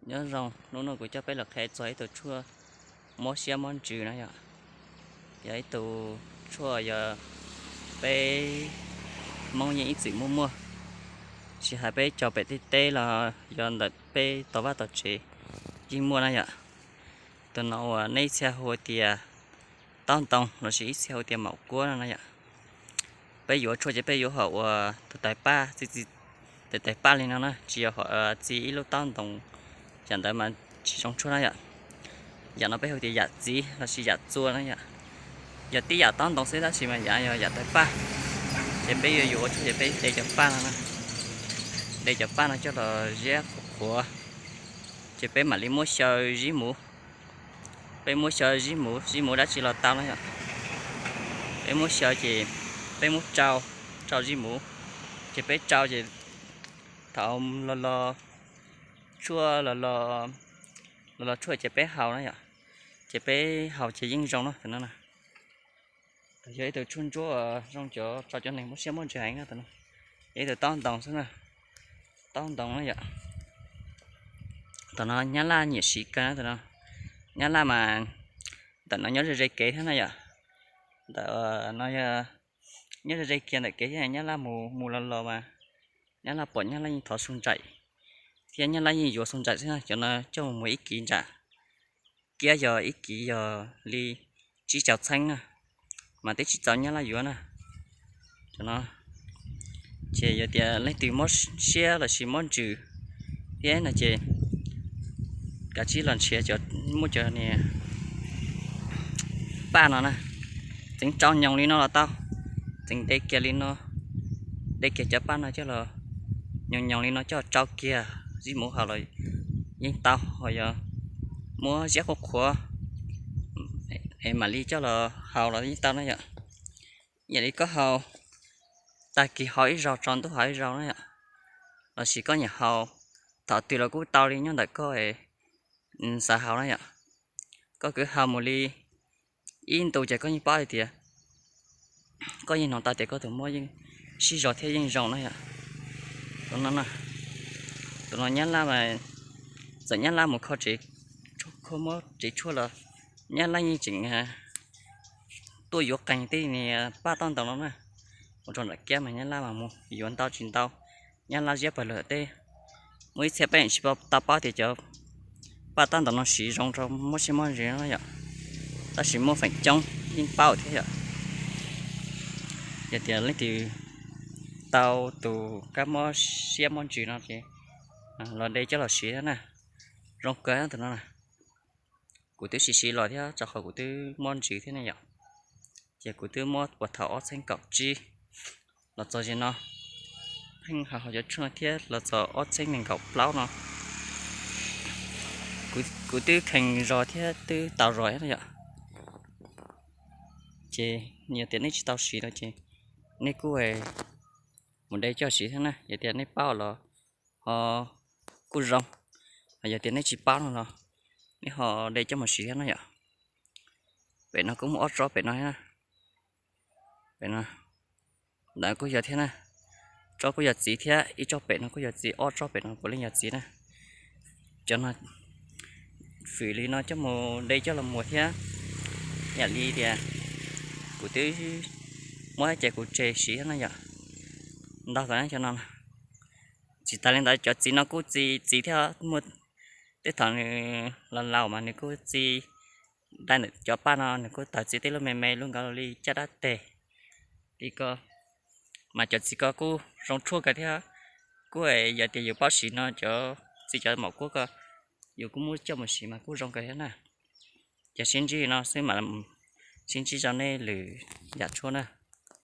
Nyob zoo, hnub no kuv coj peb los qhia txog ib tug tshuaj mob siab mob ntsws no yom. Yog ib tug tshuaj yog peb Hmoob yeej ib txwm muaj muaj, tsis hais peb cov pem tej teb los yog ntawm peb tog vaj tog tsev yeej muaj na yom. Tus no uas nej txhia hu tias taub ntoo lossis ib txhia hu tias maum kuab no na yom. Peb yuav tshuaj ces peb yuav hom uas tus tais paj txi txi, tais tais paj li no na, tsis yog hom txi ib lub taub ntoo, yam ntawd mas tsis zoo tshuaj na yom. Yam no peb hu tias yam txiv lossis yam txua na yom. Yog tib yam taub ntoo xwb tab sis mas yam yog yam tais paj. Ces peb yuav yuav ua tshuaj ces peb de cov paj no na, de cov paj no coj los ziab qhuav qhuav, ces peb mam li muab xyaw zib muv. Peb muab xyaw zib muv, zib muv dab tsi los tau na yom. Peb muab xyaw ces peb muab tsau, tsau zib muv, ces peb tsau ces thaum los los tshuaj los los, los los tshuaj ces peb haus na yom. Ces peb haus ces yeej zoo na tus no. Yog ib tug tshuaj ntsuab zoo cov rau cov neeg mob siab mob ntsws heev tus no. Yog ib tug taub ntoo xwb na, taub ntoo na yom. Tus no Nyab Laj nyiam siv kawg na tus no. Nyab Laj mas ntawm no nyob ze ze kev thiab na yom. Ntawm no yog nyob ze ze kiag ntawm kev thiab, Nyab Laj mus mus los los mas Nyab Laj pom Nyab Laj yeej thov xu ntsaim, thiab Nyab Laj yeej yuav xu ntsaim xwb na. Cov no coj mus muag ib kiv ntsam kiab yog ib kiv yog li tsib caug txheeb na, mas twb tsis txaus Nyab Laj yuav na. Cov no ces yog tias leej twg mob siab lossis mob ntsws thiab no ces kav tsij los nrhiav cov, muaj cov niag paj no na, txeev tsau nyoos li no los tau, txeev de kiag li no, de kiag cov paj no coj los nyoos nyoos li no coj tsau kiag zib muv haus los yeej tau, ho yog muab ziab qhuav qhuav es mam li coj los haus los yeej tau na yom. Yam li koj haus, tag kis haus ib zaug, tsaus ntuj haus ib zaug na yom, lossis koj nyiam haus thaum twg los kuj tau li nyob ntawm koj xav haus na yom. Koj kwv haus mus li ib ntu ces koj yeej paub hais tias, koj yeej hnov tau tias koj tus mob yeej sib zog thiab yeej zoo na yom. Tus no, tus no Nyab Laj mas, txawm Nyab Laj mus kho tsev, kho mob tsev tshuaj los Nyab Laj yeej tseem tuaj yuav qees tej niag paj taub ntoo no na, mus rau nram kiab mas Nyab Laj mas mus yuav ntau tsis ntau, Nyab Laj ziab pawg lug tej. Muaj ib txhia peb tsis tau paub tias cov paj taub ntoo no siv zoo rau mob siab mob ntsws no yom, tab sis muaj feem coob yeej paub thiab yom. Yog tias leej twg tau tus kab mob siab mob ntsws no ces los de coj los siv thiab na, zoo kawg tus no. Kuv twb siv siv los thiab rau qhov kuv twb mob ntsws thiab ne yom, ces kuv twb muab puag thaum ob txheeb kaum tsib los txog zaum no, pheej haus cov tshuaj no thiab los txog ob txheeb nees nkaum plaub no, kuv twb kheev zog thiab twb tau zog thiab yom. Ces yog tias nej tsis tau siv no ces nej kuj mus de coj siv thiab na, yog tias nej paub los ho kuj zoo, yog tias nej tsis paub no los nej ho de coj mus siv thiab na yom. Pem no kuj muaj ob tsob pem no thiab na, pem no ntawd kuj yog thiab na, tsob kuj yog txiv thiab, ib tsob pem no kuj yog txiv, ob tsob pem no puav leej yog txiv na. Cov no fwm li no coj mus de coj los muag thiab, yam li tias kuv twb muab ces kuv tseg siv thiab na yom. Ntau kawg cov no. Tsis tas li ntawd cov txiv no kuj txi txiv thiab, muaj tej thaum nws laus laus mas nws kuj txi dai ntawm cov paj no, nws kuj tawg txiv tej lub me me lub nkaus li caj dab tes li ko. Mas cov txiv ko kuj zoo tshuaj kawg thiab, kuj yog tias yus paub siv no cov txiv cov maum kuab ko yus kuj muab coj mus siv mas kuj zoo kawg thiab na. Ces sib ntsib no xwb mas, sib ntsib rau nej lwm yam tshuaj na.